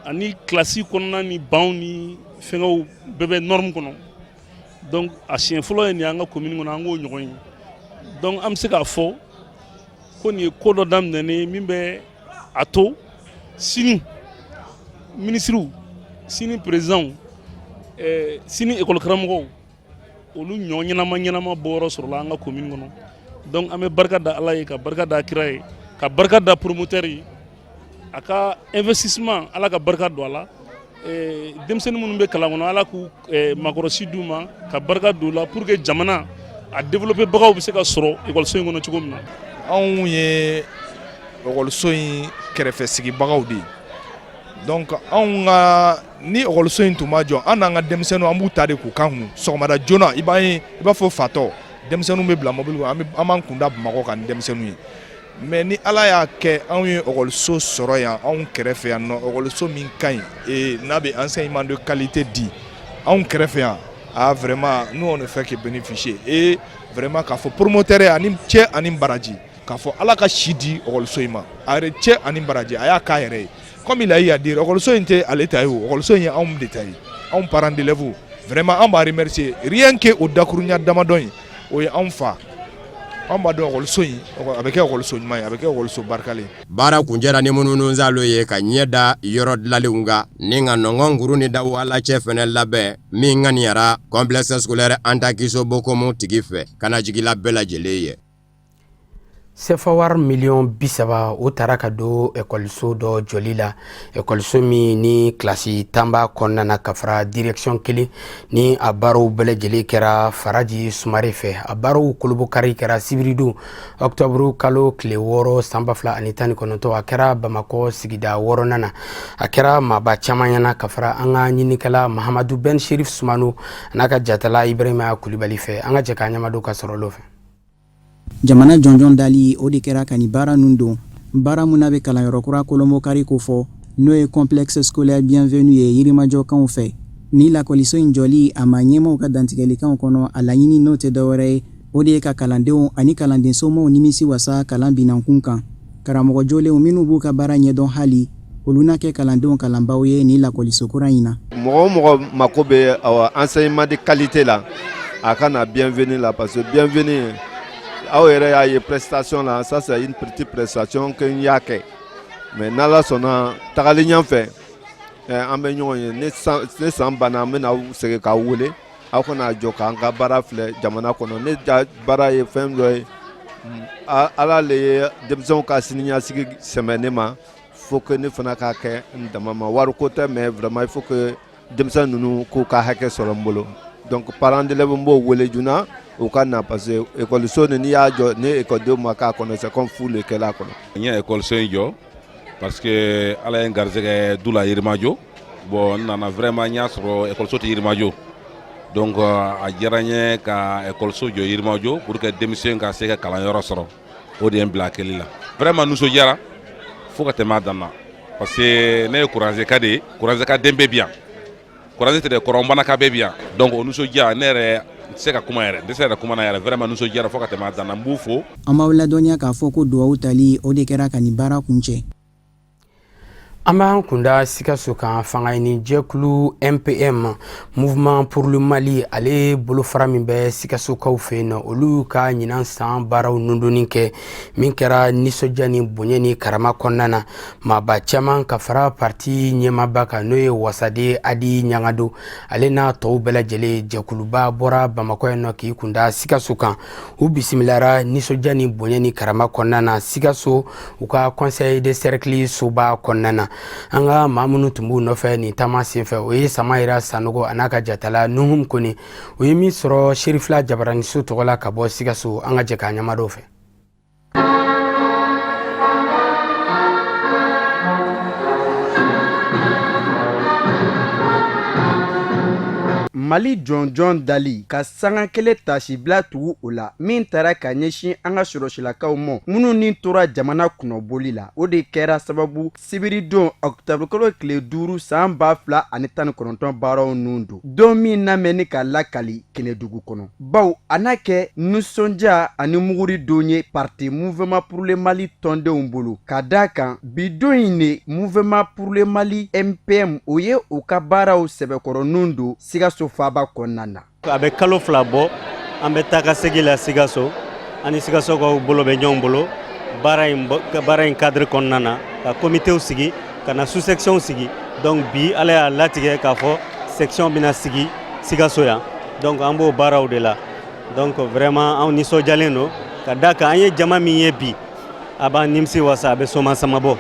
Speaker 12: ani kilasi kɔnɔna ni banw ni fɛngɛw bɛɛ bɛ norme kɔnɔ. Donc a siɲɛ fɔlɔ ye nin y'an ka commune kɔnɔ, an k'o ɲɔgɔn ye. Donc an bɛ se k'a fɔ ko nin ye ko dɔ daminɛnen ye min bɛ a to sini minisiriw, sini présidentw, sini école karamɔgɔw, olu ɲɔ ɲɛnama ɲɛnama bɔyɔrɔ sɔrɔla an ka commune kɔnɔ. Donc an bɛ barika da Ala ye, ka barika da kira ye, ka barika da promoteur ye, a ka investissement, Ala ka barika don a la. Denmisɛnnin minnu bɛ kalan kɔnɔ, Ala k'u makɔrɔsi d'u ma ka barika don u la, pour que jamana a développer bagaw bɛ se ka sɔrɔ ekɔliso in kɔnɔ cogo min na.
Speaker 13: Anw ye ekɔliso in kɛrɛfɛ sigibagaw de ye. Donc anw ka ni ekɔliso in tun ma jɔ, an n'an ka denmisɛnninw, an b'u ta de k'u kan kun sɔgɔmada joona. I b'a ye, i b'a fɔ fatɔ, denmisɛnninw bɛ bila mobili kɔnɔ, an b'an kun da Bamakɔ kan ni denmisɛnninw ye. Mais ni Ala y'a kɛ anw ye ekɔliso sɔrɔ yan, anw kɛrɛfɛ yan nɔ, ekɔliso min ka ɲi et n'a bɛ enseignement de qualité di anw kɛrɛfɛ yan, ah vraiment, nous on ne fait que bénéficier. Et vraiment, k'a fɔ promoteur ye ani cɛ ani baraji, k'a fɔ Ala ka si di ekɔliso in ma, a yɛrɛ cɛ ani baraji, a y'a k'a yɛrɛ ye. Comme il a eu à dire, ekɔliso in tɛ ale ta ye o, ekɔliso in ye anw de ta ye, anw parents d'élèves. Vraiment, an b'a remercier. Rien que o dakurunya damadɔ in, o ye anw fa, anw b'a dɔn ekɔliso in a bɛ kɛ ekɔliso ɲuman ye, a bɛ kɛ ekɔliso barikalen.
Speaker 2: Baara kuncɛra ni munumunusaalo ye ka ɲɛ da yɔrɔ dilalenw kan ni ka nɔngɔn kuru ni dawala cɛ fɛnɛ labɛn min ŋaniyara complexe scolaire Antakiso Bokomu tigi fɛ, Kanajigila bɛɛ lajɛlen ye.
Speaker 1: Sefa wari miliyɔn 30, o taara ka don ekɔliso dɔ jɔli la, ekɔliso min ni kilasi 10 b'a kɔnɔna na ka fara direction kelen. Ni a baaraw bɛɛ lajɛlen kɛra Faraji Sumare fɛ. A baaraw kolobokari kɛra sibiridon ɔkutɔburu kalo tile 6 san 2019. A kɛra Bamakɔ sigida wɔɔrɔnan na. A kɛra maaba caman ɲɛna ka fara an ka ɲinikɛla Mahamadu Ben Sherif Sumano n'a ka jatala Ibrahima Kulibali fɛ. An ka jɛ k'a ɲamadon ka sɔrɔ fɛ.
Speaker 14: Jamana jɔnjɔn dali, o de kɛra ka nin baara ninnu don, baara min n'a bɛ kalanyɔrɔ kura kolonbokari kofɔ, n'o ye complexe scolaire bienvenue ye Yirimajɔkaw fɛ. Ni lakɔliso in jɔli a ma ɲɛmaaw ka dantigɛlikanw kɔnɔ, a laɲini n'o tɛ dɔwɛrɛ ye, o de ye ka kalandenw ani kalanden somaw nimisi wasa kalan binankun kan. Karamɔgɔ jolenw minnu b'u ka baara ɲɛdɔn hali, olu na kɛ kalandenw kalanbaaw ye nin lakɔliso kura in na.
Speaker 15: Mɔgɔ o mɔgɔ mako bɛ enseignement de qualité la, a ka na bienvenue la, parce que bienvenue, aw yɛrɛ y'a ye prestation la, ça c'est une petite prestation que n y'a kɛ, mais n'Ala sɔnna, tagali ɲɛfɛ, an bɛ ɲɔgɔn ye. Ne san banna, an bɛna aw segin k'aw wele, aw kana jɔ k'an ka baara filɛ jamana kɔnɔ. Ne ja baara ye fɛn dɔ ye, Ala le ye denmisɛnw ka siniɲɛsigi sɛmɛ ne ma, faut que ne fana k'a kɛ n dama ma. Wariko tɛ, mais vraiment il faut que denmisɛn ninnu k'u ka hakɛ sɔrɔ n bolo. Donc parents d'élèves, n b'o wele joona u ka na, parce que ekɔliso nin, n'i y'a jɔ ni ekɔlidenw ma k'a kɔnɔ, c'est comme fu le kɛla a kɔnɔ.
Speaker 16: N ye ekɔliso in jɔ parce que Ala ye n garisɛgɛ du la Yirimajɔ. Bon, n nana, vraiment n y'a sɔrɔ ekɔliso tɛ Yirimajɔ, donc a diyara n ye ka ekɔliso jɔ Yirimajɔ pour que denmisɛn ka se ka kalanyɔrɔ sɔrɔ. O de ye n bila a kɛli la. Vraiment nisɔndiyara fo ka tɛmɛ a dan na, parce que ne ye Kuranzeka de ye, Kuranzeka den bɛɛ bi yan, Kuranze tɛ dɛ, Kɔrɔnbanaka bɛɛ bi yan. Donc o nisɔndiya, ne yɛrɛ n tɛ se ka kuma yɛrɛ, n tɛ se yɛrɛ kuma na yɛrɛ. Vraiment nisɔndiyara fo ka tɛmɛ a dan na, n b'u fo.
Speaker 14: An b'aw ladɔnniya k'a fɔ ko duwawu tali, o de kɛra ka nin baara kuncɛ.
Speaker 1: An b'an kunda Sikaso kan. Fangaɲini jɛkulu MPM, Mouvement pour le Mali, ale bolofara min bɛ Sikasokaw fɛ yen nɔ, olu ka ɲinan san baaraw nundonni kɛ min kɛra nisɔndiya ni bonya ni karama kɔnɔna na. Maaba caman ka fara parti ɲɛmaaba kan, n'o ye wasaden Adi Ɲangado, ale n'a tɔw bɛɛ lajɛlen, jɛkuluba bɔra Bamakɔ yan nɔ k'i kunda Sikaso kan. U bisimilara nisɔndiya ni bonya ni karama kɔnɔna na Sikaso, u ka conseil de cercle soba kɔnɔna na. An ka maa minnu tun b'u nɔfɛ nin taama senfɛ, o ye Samayira Sanogo a n'a ka jatala Nuhum Kone. O ye min sɔrɔ Serifila Jabaraniso tɔgɔ la ka bɔ Sikaso, an ka jɛ k'a ɲamadɔw fɛ.
Speaker 17: Mali jɔnjɔn dali ka sanga kelen tasibila tugu o la, min taara ka ɲɛsin an ka sɔrɔsilakaw ma minnu ni tora jamana kunnaboli la, o de kɛra sababu sibiridon ɔkutaburukalo tile 5 san 2019 baaraw nun don, don min namɛnni ka lakali Kɛnɛdugu kɔnɔ, baw a n'a kɛ nisɔndiya ani muguri don ye parti Mouvement pour le Mali tɔndenw bolo, ka da kan bi don in de Mouvement pour le Mali MPM, o ye u ka baaraw sɛbɛkɔrɔ nun don Sikaso faaba kɔnɔna na.
Speaker 18: A bɛ kalo 2 bɔ, an bɛ taa ka segin la Sikaso, ani Sikasokaw bolo bɛ ɲɔgɔn bolo baara in cadre kɔnɔna na, ka komitew sigi, ka na sous section sigi. Donc bi Ala y'a latigɛ k'a fɔ section bɛna sigi Sikaso yan, donc an b'o baaraw de la. Donc vraiment anw nisɔndiyalen don, ka da kan an ye jama min ye bi, a b'an nimisi wasa, a bɛ soma sama bɔ.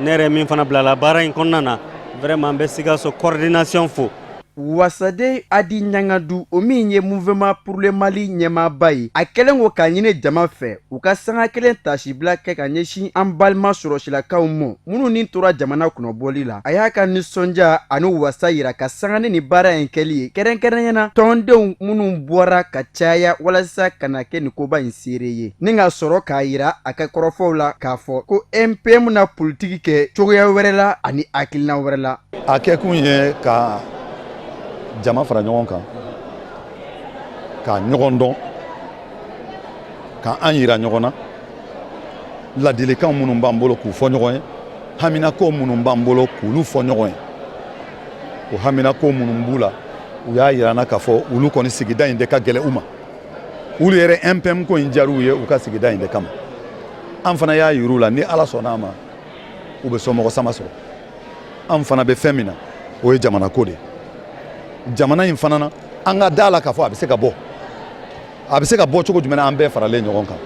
Speaker 18: Ne yɛrɛ min fana bilala baara in kɔnɔna na, vraiment n bɛ Sikaso coordination fo.
Speaker 17: Wasaden Adi Ɲangadu, o min ye Mouvement pour le Mali ɲɛmaaba ye, a kɛlen ko k'a ɲini jama fɛ u ka sanga kelen tasibila kɛ ka ɲɛsin an balima sɔrɔsilakaw ma minnu ni tora jamana kunnabɔli la. A y'a ka nisɔndiya ani wasa yira ka sanga ni nin baara in kɛli ye, kɛrɛnkɛrɛnya na tɔndenw minnu bɔra ka caya walasa ka na kɛ nin koba in seere ye, ni ka sɔrɔ k'a yira a ka kɔrɔfɔw la k'a fɔ ko MPM na politiki kɛ cogoya wɛrɛ la ani hakilina wɛrɛ la.
Speaker 19: A kɛkun ye ka jama fara ɲɔgɔn kan, ka ɲɔgɔn dɔn, ka an yira ɲɔgɔn na, ladilikan minnu b'an bolo k'u fɔ ɲɔgɔn ye, haminako minnu b'an bolo k'olu fɔ ɲɔgɔn ye. O haminako minnu b'u la, u y'a yira an na k'a fɔ olu kɔni sigida in de ka gɛlɛn u ma. Olu yɛrɛ MPM ko in diyar'u ye u ka sigida in de kama. An fana y'a yir'u la, ni Ala sɔnna a ma, u bɛ somɔgɔ sama sɔrɔ. An fana bɛ fɛn min na, o ye jamana ko de ye. Jamana in fana na, an ka da la k'a fɔ a bɛ se ka bɔ. A bɛ se ka bɔ cogo jumɛn na? An bɛɛ faralen ɲɔgɔn kan,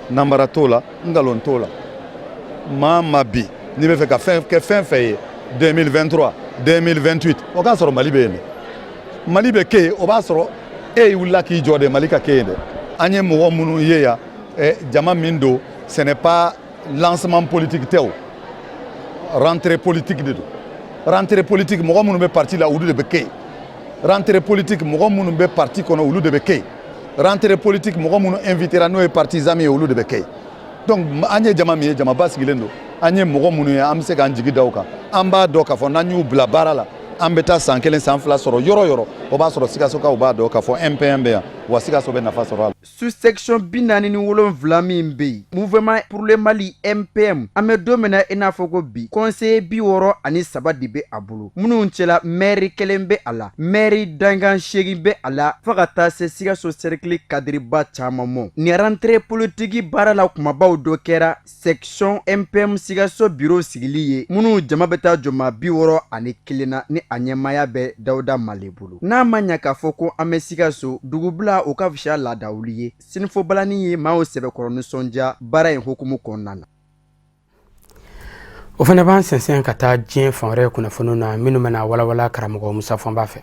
Speaker 19: nanbara t'o la, nkalon t'o la. Maa ma bi n'i bɛ fɛ ka fɛn kɛ fɛn fɛn ye 2023 2028, o k'a sɔrɔ Mali bɛ yen dɛ. Mali bɛ kɛ yen, o b'a sɔrɔ e wulila k'i jɔ de Mali ka kɛ yen dɛ. An ye mɔgɔ minnu ye yan, jama min don, ce n'est pas lancement politique tɛ, o rentrée politique de don. Rentrée politique, mɔgɔ minnu bɛ parti la, olu de bɛ kɛ yen. Rentrée politique, mɔgɔ minnu bɛ parti kɔnɔ, olu de bɛ kɛ yen. Rentrée politique, mɔgɔ minnu invitera, n'o ye partis amis ye, olu de bɛ kɛ yen. Donc an ye jama min ye, jamaba sigilen don, an ye mɔgɔ minnu ye, an bɛ se k'an jigi da u kan. An b'a dɔn k'a fɔ n'an y'u bila baara la, an bɛ taa san 1, san 2 sɔrɔ yɔrɔ yɔrɔ, o b'a sɔrɔ Sikasokaw b'a dɔn k'a fɔ MPM bɛ yan, wa Sikaso bɛ nafa sɔrɔ a la.
Speaker 17: Sous-section 47 min bɛ yen, Mouvement pour le Mali MPM, an bɛ don min na i n'a fɔ ko bi, conseiller 63 de bɛ a bolo, minnu cɛla maire kelen bɛ a la, maire dankan 8 bɛ a la, fo ka taa se Sikaso cercle cadreba caman mɔ. Nin rentrée politique baara la kumabaw dɔ kɛra section MPM Sikaso bureau sigili ye, minnu jama bɛ taa jɔ maa 61 na, ni a ɲɛmaaya bɛ Dawuda Male bolo. N'a ma ɲa k'a fɔ ko an bɛ Sikaso dugubila, o ka fisa laadawuli ye. Sinifo balani ye maaw sɛbɛkɔrɔ nisɔndiya baara in hukumu kɔnɔna na.
Speaker 1: O fana b'an sɛnsɛn ka taa diɲɛ fan wɛrɛ kunnafoniw na, minnu bɛna walawala karamɔgɔ Musa Fɔnba fɛ.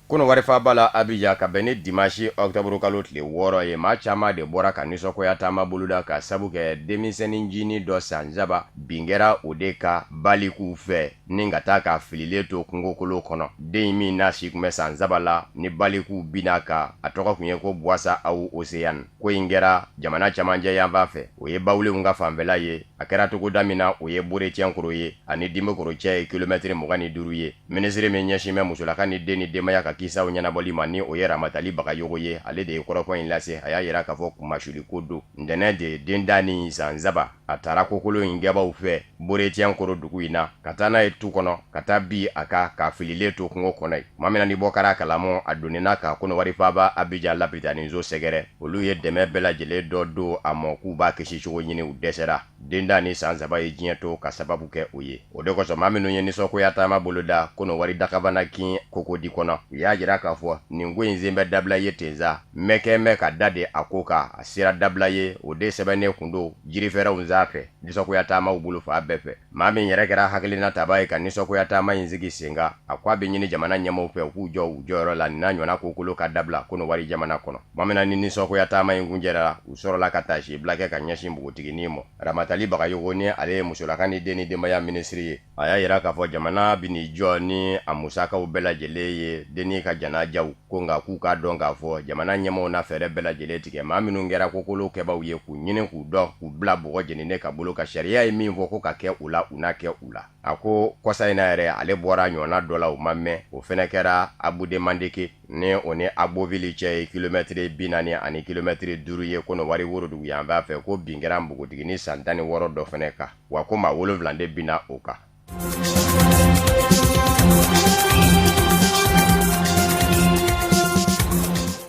Speaker 2: Kɔnɔwari faaba la Abijan, ka bɛn ni dimanche octobre kalo tile 6 ye, maa caman de bɔra ka nisɔngoya taama boloda ka sabu kɛ denmisɛnnin ncinin dɔ san 3 bin kɛra o de kan balikuw fɛ ni ka taa k'a fililen to kungokolo kɔnɔ. Den min n'a si tun bɛ san 3 la ni balikuw binna kan, a tɔgɔ tun ye ko Buwasa Awu Oseyan. Ko in kɛra jamana camancɛ yanfan fɛ, o ye Bawulenw ka fanfɛla ye. A kɛra togoda min na, o ye Boretiyɛnkoro ye, ani Dimbokoro cɛ ye kilomɛtiri 25 ye. Minisiri min ɲɛsin bɛ musolaka ni den ni denbaya ka kisaw ɲɛnabɔli ma, ni o ye Ramatali Bagayogo ye, ale de ye kɔrɔfɔ in lase. A y'a yira k'a fɔ kunmasuli ko don. Ntɛnɛn de dendanin san 3, a tara kokolon in kɛbaaw fɛ Boretiyɛnkoro dugu in na, ka taa n'a ye tu kɔnɔ, ka taa bin a kan k'a fililen to kungo kɔnɔ yen. Tuma min na ni bɔ kɛra a kalama, a donnina ka Kɔnɔwari faaba Abijan lapitaniso sɛgɛrɛ. Olu ye dɛmɛ bɛɛ lajɛlen dɔ don a ma k'u b'a kisi cogo ɲini, u dɛsɛra. Dendanin san 3 ye diɲɛ to ka sababu kɛ o ye. O de kosɔn maa minnu ye nisɔngoya taama boloda Kɔnɔwari dakabana kin Kokodi kɔnɔ, u y'a jira k'a fɔ nin ko in sen bɛ dabila ye ten sa. Mɛkɛ mɛ ka da de a ko kan, a sera dabila ye, o de sɛbɛnnen kun don jirifɛrɛnw sanfɛ nisɔngoya taamaw bolo fan bɛɛ fɛ. Maa min yɛrɛ kɛra hakilina taba ye ka nisɔngoya taama in sigi sen kan, a ko a bɛ ɲini jamana ɲɛmaaw fɛ u k'u jɔ u jɔyɔrɔ la nin n'a ɲɔgɔnna kokolo ka dabila Kɔnɔwari jamana kɔnɔ. Tuma min na ni nisɔngoya taama in kuncɛra, u sɔrɔla ka taasibila kɛ ka ɲɛsin npogotiginin ma. Ramatali Bagayogo, ni ale ye musolaka ni den ni denbaya minisiri ye, a y'a yira k'a fɔ jamana bɛn'i jɔ ni a musakaw bɛɛ lajɛlen ye dennin ka janajaw ko, nka k'u k'a dɔn k'a fɔ jamana ɲɛmaaw na fɛɛrɛ bɛɛ lajɛlen tigɛ maa minnu kɛra kokolo kɛbaaw ye, k'u ɲini k'u dɔn, k'u bila bɔgɔ jeninen ka bolo kan. Sariya ye min fɔ ko ka kɛ u la, u n'a kɛ u la. A ko kɔsa in na yɛrɛ, ale bɔra ɲɔgɔnna dɔ la o ma mɛn, o fɛnɛ kɛra Abude-Mandeke, ni o ni Agboville cɛ ye kilomɛtiri 40 ani kilomɛtiri 5 ye Kɔnɔwari worodugu yanfan fɛ, ko bin kɛra npogotiginin san 16 dɔ fɛnɛ kan, wa ko maa 7 de binna o kan.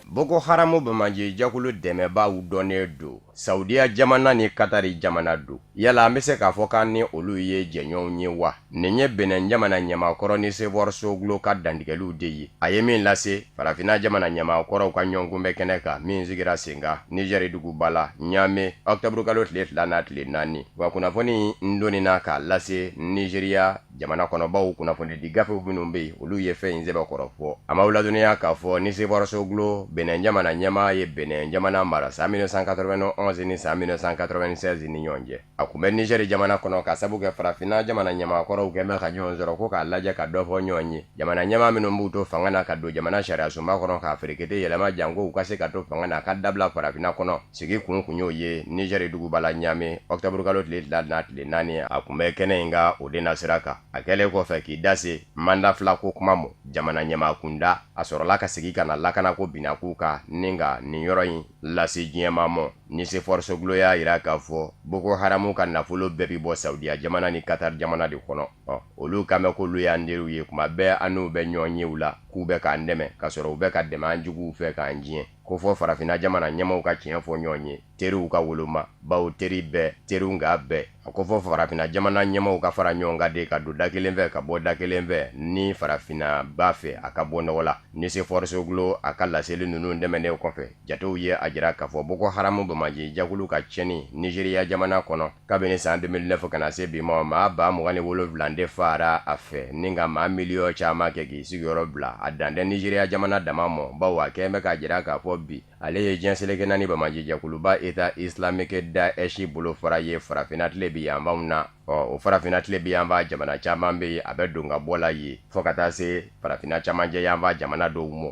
Speaker 2: Boko Haramu banbaanci jɛkulu dɛmɛbaaw dɔnnen don Saudiya jamana ni Katari jamana don. Yala an bɛ se k'a fɔ k'an ni olu ye jɛɲɔgɔnw ye wa? Nin ye Benin jamana ɲɛmaa kɔrɔ Nicéphore Soglo ka dantigɛliw de ye, a ye min lase Farafinna jamana ɲɛmaa kɔrɔw ka ɲɔgɔnkunbɛn kɛnɛ kan min sigira sen kan Nizɛri duguba la Ɲame ɔkutɔburukalo tile 2 n'a tile 4. Wa kunnafoni in donnina k'a lase Nizeriya jamana kɔnɔbaw kunnafonidi gafew minnu bɛ yen, olu ye fɛn in sɛbɛkɔrɔ fɔ. An b'aw ladɔnniya k'a fɔ Nicéphore Soglo, Benin jamana ɲɛmaa ye Benin jamana mara san 1991 ni san 1996 ni ɲɔgɔn cɛ. A kun bɛ Nizɛri jamana kɔnɔ ka sabu kɛ farafinna jamana ɲɛmaakɔrɔw kɛn bɛ ka ɲɔgɔn sɔrɔ ko k'a lajɛ ka dɔ fɔ ɲɔgɔn ye jamana ɲɛmaa minnu b'u to fanga na ka don jamana sariyasunba kɔnɔ k'a ferekete yɛlɛma janko u ka se ka to fanga na ka dabila farafinna kɔnɔ. Sigi kun kun y'o ye Nizɛri duguba la Ɲame ɔkutɔburukalo tile 2 n'a tile 4. A kun bɛ kɛnɛ in kan o de nasira kan. A kɛlen kɔfɛ k'i da se manda fila ko kuma ma jamana ɲɛmaa kunda, a sɔrɔla ka segin ka na lakanako binakun kan ni ka nin yɔrɔ in lase diɲɛmaa ma. Nicéphore Soglo y'a jira k'a fɔ Boko Haramu ka nafolo bɛɛ bɛ bɔ Saudiya jamana ni Qatar jamana de kɔnɔ. Ɔ, olu kan bɛ k'olu y'an teriw ye, kuma bɛɛ an n'u bɛ ɲɔgɔn yew la k'u bɛ k'an dɛmɛ, k'a sɔrɔ u bɛ ka dɛmɛ an juguw fɛ k'an tiɲɛ. Ko fɔ farafinna jamana ɲɛmaaw ka tiɲɛ fɔ ɲɔgɔn ye, teriw ka woloma, bawo teri bɛɛ teriw nka bɛɛ. A ko fɔ farafinna jamana ɲɛmaaw ka fara ɲɔgɔn kan de ka don da kelen fɛ ka bɔ da kelen fɛ ni farafinna b'a fɛ a ka bɔ nɔgɔ la. Nicéphore Soglo a ka laseli ninnu tɛmɛnen kɔfɛ, jatew ye a jira k'a fɔ Boko Haramu banbaanci jɛkulu ka tiɲɛni Nizeriya jamana kɔnɔ kabini san 2009 ka na se bi ma, maa 27,000 de faara a fɛ ni ka maa miliyɔn caman kɛ k'i sigiyɔrɔ bila. A dan tɛ Nizeriya jamana dama ma, bawo a kɛn bɛ k'a jira k'a fɔ fɔ bi ale ye diɲɛ seleke naani banbaanci jɛkuluba État islamique Daesh bolofara ye farafinna tilebin yanfanw na. Ɔ o farafinna tilebin yanfan jamana caman bɛ yen, a bɛ don ka bɔ la yen fo ka taa se farafinna camancɛ yanfan jamana dɔw ma.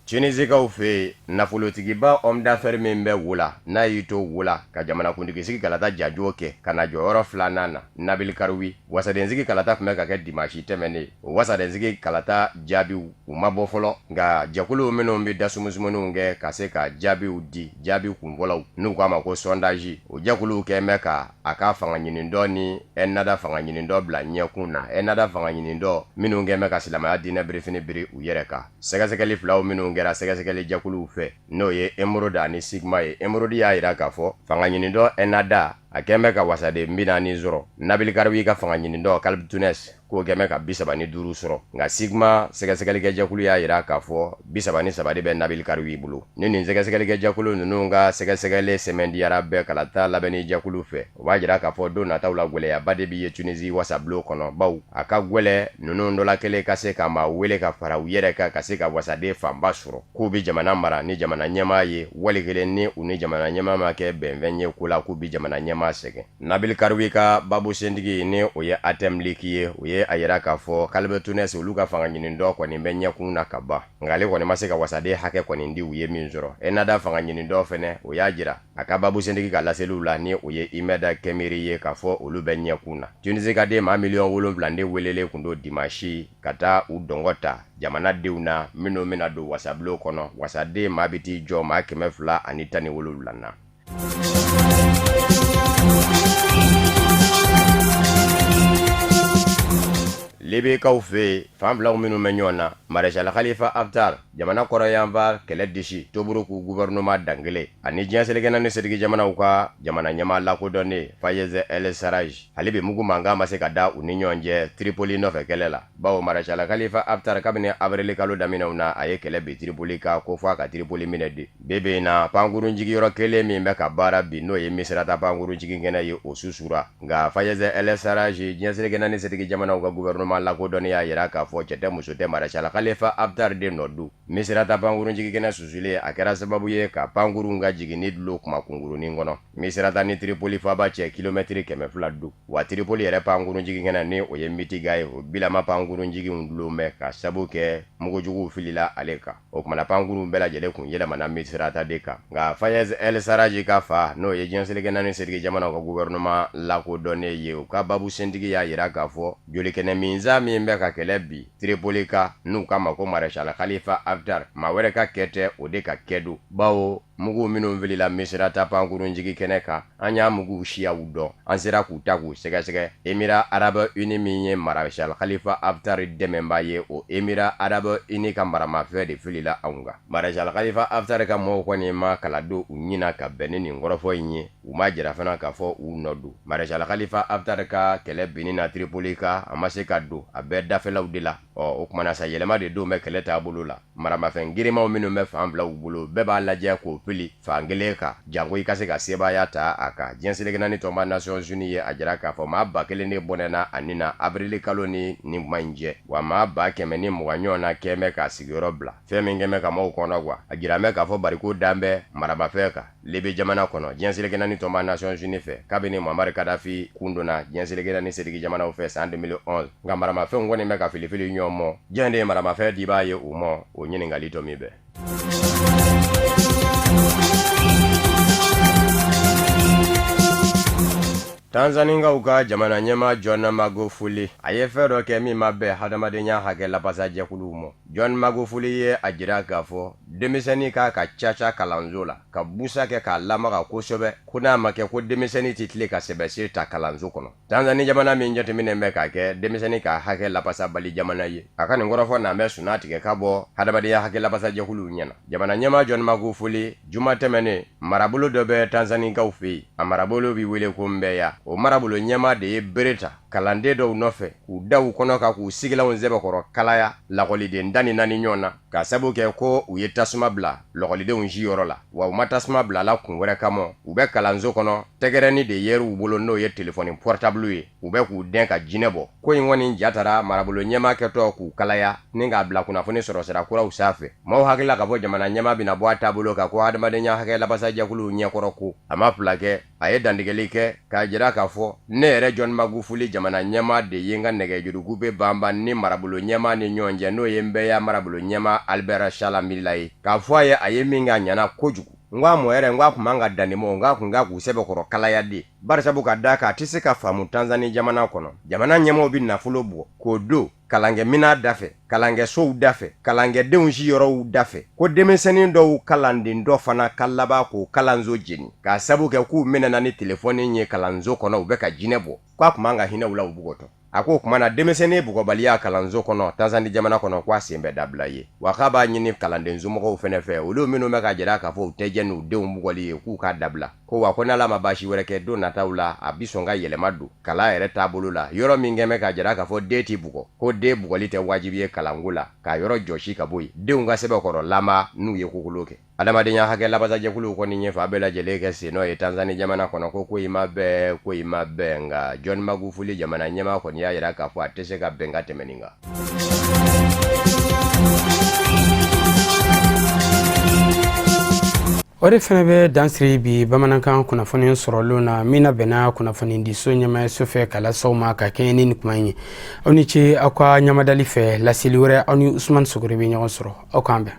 Speaker 2: Tunisikaw fɛ yen, nafolotigiba homme d'affaires min bɛ wo la, n'a y'i to wo la ka jamanakuntigisigi kalata janjo kɛ ka na jɔyɔrɔ filanan na, Nabil Karoui, wasadensigi kalata tun bɛ ka kɛ dimanche tɛmɛnen. O wasadensigi kalata jaabiw u ma bɔ fɔlɔ, nka jɛkuluw minnu bɛ dasumusumuniw kɛ ka se ka jaabiw di, jaabi kunfɔlɔw, n'u k'a ma ko sondage, o jɛkuluw kɛn bɛ ka a ka fanga ɲinindɔ ni Ennahda fanga ɲinindɔ bila ɲɛkun na. Ennahda fanga ɲinindɔ minnu kɛn bɛ ka silamɛya diinɛ birifini biri u yɛrɛ kan. Sɛgɛsɛgɛli filaw minnu kɛra sɛgɛsɛgɛli jɛkuluw fɛ, n'o ye Emerode ani Sigma ye, Emerode y'a jira k'a fɔ fanga ɲinindɔ Ennahda a kɛn bɛ ka wasaden 40 sɔrɔ. Nabil Karoui ka fanga ɲinindɔ Qalb Tounes k'o kɛn bɛ ka 35 sɔrɔ. Nka Sigma sɛgɛsɛgɛlikɛjɛkulu y'a jira k'a fɔ 33 de bɛ Nabil Karoui bolo. Ni nin sɛgɛsɛgɛlikɛjɛkulu ninnu ka sɛgɛsɛgɛli sɛmɛntiyara bɛɛ kalata labɛnni jɛkulu fɛ, o b'a jira k'a fɔ don nataw la gwɛlɛyaba de bɛ ye Tunisie wasabulon kɔnɔ, baw a ka gwɛlɛ ninnu dɔ la kelen ka se ka maa wele ka fara u yɛrɛ kan ka se ka wasaden fanba sɔrɔ k'u bɛ jamana mara ni jamana ɲɛmaa ye, wali kelen ni u ni jamana ɲɛmaa ma kɛ bɛnfɛn ye ko la k'u bɛ jamana ɲɛmaa sɛgɛn. Nabil Karoui ka babu sentigi ni o ye Hatem Liki ye, o ye a jira k'a fɔ Qalb Tounes olu ka fanga ɲinindɔ kɔni bɛ ɲɛkun na ka ban, nka ale kɔni ma se ka wasaden hakɛ kɔni di u ye min sɔrɔ. Ennahda fanga ɲinindɔ fɛnɛ, o y'a jira a ka babu sentigi ka laseliw la ni o ye Imed Khemiri ye k'a fɔ olu bɛ ɲɛkun na. Tunisie ka den maa 7 miliyɔn de welelen kun don dimanche ka taa u dɔngɔ ta jamanadenw na minnu bɛna don wasabulon kɔnɔ, wasaden maa bɛ t'i jɔ maa 217 na. Libikaw fɛ yen, fan filaw minnu bɛ ɲɔgɔn na, Maréchal Khalifa Haftar, jamana kɔrɔyanfan kɛlɛ disi Tobruk gouvernement dankelen ani diɲɛ seleke naani setigi jamanaw ka jamana ɲɛmaa lakodɔnnen Fayez El Sarraj, hali bi mugu mankan ma se ka da u ni ɲɔgɔn cɛ Tripoli nɔfɛ kɛlɛ la, bawo Maréchal Khalifa Haftar kabini avril kalo daminɛw na, a ye kɛlɛ bin Tripoli kan ko fɔ a ka Tripoli minɛ de. Bi bi in na, pankurun jigiyɔrɔ kelen min bɛ ka baara bi, n'o ye Misirata pankurun jiginkɛnɛ ye, o susura. Nka Fayez El Sarraj, diɲɛ seleke naani setigi jamanaw ka gouvernement lakodɔnnen y'a jira k'a fɔ cɛ tɛ muso tɛ Maréchal Khalifa Haftar de nɔ don. Misirata pankurun jiginkɛnɛ susulen, a kɛra sababu ye ka pankurun ka jiginni dulon kuma kunkurunin kɔnɔ. Misirata ni Tripoli faaba cɛ kilomɛtiri 200 don. Wa Tripoli yɛrɛ pankurun jiginkɛnɛ ni o ye Mitiga ye, o bilama pankurun jiginw dulon bɛ ka sabu kɛ mugujuguw filila ale kan. O kumana pankurun bɛɛ lajɛlen kun yɛlɛmana Misirata de kan. Nka Fayez El Sarraj ka fa, n'o ye diɲɛ seleke naani setigi jamanaw ka gouvernement lakodɔnnen ye, u ka babu sentigi y'a jira k'a fɔ jolikɛnɛ minsa min bɛ ka kɛlɛ bi Tripoli kan, n'u k'a ma ko Maréchal Khalifa Haftar, maa wɛrɛ ka kɛ tɛ, o de ka kɛ don, bawo mugu minnu filila Misirata pankurun jigi kɛnɛ kan, an y'a muguw siyaw dɔn, an sera k'u ta k'u sɛgɛsɛgɛ. Émirats arabes unis min ye Maréchal Khalifa Haftar dɛmɛbaa ye, o Émirats arabes unis ka maramafɛn de filila anw kan. Maréchal Khalifa Haftar ka mɔgɔw kɔni ma kala don u ɲin na ka bɛn ni nin kɔrɔfɔ in ye. U m'a jira fana k'a fɔ u nɔ don Maréchal Khalifa Haftar ka kɛlɛ binni na Tripoli kan. A ma se ka don a bɛɛ dafɛlaw de la. Ɔ o kumana sa, yɛlɛma de don bɛ kɛlɛ taabolo la. Maramafɛn girinmanw minnu bɛ fan filaw bolo, bɛɛ b'a lajɛ k'o fili fan kelen kan janko i ka se ka sebaaya ta a kan. Diɲɛ seleke naani tɔnba Nations Unies ye a jira k'a fɔ maa 1000 de bɔnɛna a ni na avril kalo ni nin kuma in cɛ, wa maa 120,000 ɲɔgɔn na kɛn bɛ k'a sigiyɔrɔ bila. Fɛn min kɛn bɛ ka maaw kɔnɔ gwan, a jira bɛ k'a fɔ bariko dan bɛ maramafɛn kan Libi jamana kɔnɔ diɲɛ seleke naani tɔnba Nations Unies fɛ kabini Muammar Kadhafi kun donna diɲɛ seleke naani setigi jamanaw fɛ san 2011. Nka maramafɛnw kɔni bɛ ka filifili ɲɔgɔn mɔ. Jɔn de ye maramafɛn dibaa ye u mɔ? O ɲininkali tɔ min bɛ. Tanzanikaw ka jamana ɲɛmaa John Magufuli, a ye fɛn dɔ kɛ min ma bɛn hadamadenya hakɛ lapasajɛkuluw mɔ. John Magufuli ye a jira k'a fɔ denmisɛnnin k'a ka caca kalanso la, ka busa kɛ k'a lamaga kosɛbɛ, ko n'a ma kɛ ko denmisɛnnin tɛ tile ka sɛbɛsen ta kalanso kɔnɔ. Tanzani jamana min jateminɛ bɛ k'a kɛ denmisɛnnin ka hakɛ lapasabali jamana ye, a ka nin kɔrɔfɔ n'an bɛ sunna tigɛ ka bɔ hadamadenya hakɛ lapasajɛkuluw ɲɛna. Jamana ɲɛmaa John Magufuli, juma tɛmɛnen, marabolo dɔ bɛ Tanzanikaw fɛ yen, a marabolo bɛ wele ko Mbeya. O marabolo ɲɛmaa de ye bere ta kalanden dɔw nɔfɛ k'u da u kɔnɔ kan k'u sigilanw sɛbɛkɔrɔ kalaya lakɔliden 14 ɲɔgɔn na. Ka sabu kɛ ko u ye tasuma bila lɔkɔlidenw siyɔrɔ la, wa u ma tasuma bila la kun wɛrɛ kama, u bɛ kalanso kɔnɔ, tɛgɛrɛni de yer'u bolo n'o ye telefɔni pɔritabulu ye, u bɛ k'u dɛn ka jinɛ bɔ. Ko in kɔni ja tara marabolo ɲɛmaa kɛtɔ k'u kalaya ni k'a bila kunnafoni sɔrɔsira kuraw sanfɛ. Maaw hakili la k'a fɔ jamana ɲɛmaa bɛna bɔ a taabolo kan ko hadamadenya hakɛ labasajɛkuluw ɲɛkɔrɔ ko a ma fila kɛ, a ye dantigɛli kɛ k'a jira k'a fɔ ne yɛrɛ John Magufuli jamana ɲɛmaa de ye n ka nɛgɛjuru kube banban ni marabolo ɲɛmaa ni ɲɔgɔn cɛ, n'o ye Mbeya marabolo ɲɛmaa Albert Chalamila ye, k'a fɔ a ye a ye min kɛ a ɲɛna kojugu. N ko a mɔ yɛrɛ, n ko a tun man ka dan nin ma, n k'a tun kan k'u sɛbɛkɔrɔ kalaya de, barisabu ka d'a kan a tɛ se ka faamu Tanzani jamana kɔnɔ, jamana ɲɛmaaw bɛ nafolo bɔ k'o don kalankɛminan dafɛ, kalankɛsow dafɛ, kalankɛdenw siyɔrɔw dafɛ, ko denmisɛnnin dɔw kalanden dɔ fana ka laban k'o kalanso jeni k'a sabu kɛ k'u minɛna ni telefɔni ye kalanso kɔnɔ, u bɛ ka jinɛ bɔ, k'a tun man ka hinɛ u la u bugɔtɔ. A ko o tuma na denmisɛnnin bugɔbaliya kalanso kɔnɔ Tanzani jamana kɔnɔ k'a sen bɛ dabila ye, wa k'a b'a ɲini kalanden somɔgɔw fɛnɛ fɛ, olu minnu bɛ k'a jira k'a fɔ u tɛ jɛn n'u denw bugɔli ye, k'u k'a dabila. Ko wa ko n'Ala ma baasi wɛrɛ kɛ don nataw la, a bi sɔn ka yɛlɛma don kalan yɛrɛ taabolo la, yɔrɔ min kɛn bɛ k'a jira k'a fɔ den tɛ bugɔ, ko den bugɔli tɛ wajibi ye kalanko la, k'a yɔrɔ jɔsi ka bɔ yen, denw ka sɛbɛkɔrɔ lama n'u ye kokolo kɛ. Adamadenya hakɛ labasajɛkuluw kɔni ye fan bɛɛ lajɛlen kɛ sennɔ ye Tanzani jamana kɔnɔ, ko ko in ma bɛn, ko in ma bɛn, nka John Magufuli jamana ɲɛmaa kɔni y'a jira k'a fɔ a tɛ se ka bɛn ka tɛmɛ nin kan.
Speaker 1: O de fana bɛ dan siri bi bamanankan kunnafoni sɔrɔlenw na min labɛnna kunnafonidiso ɲɛmaayaso fɛ ka lase aw ma ka kɛɲɛ ni nin kuma in ye. Aw ni ce aw ka ɲamadali fɛ. Laseli wɛrɛ, aw ni Usumani Sogore bɛ ɲɔgɔn sɔrɔ. Aw k'an bɛn.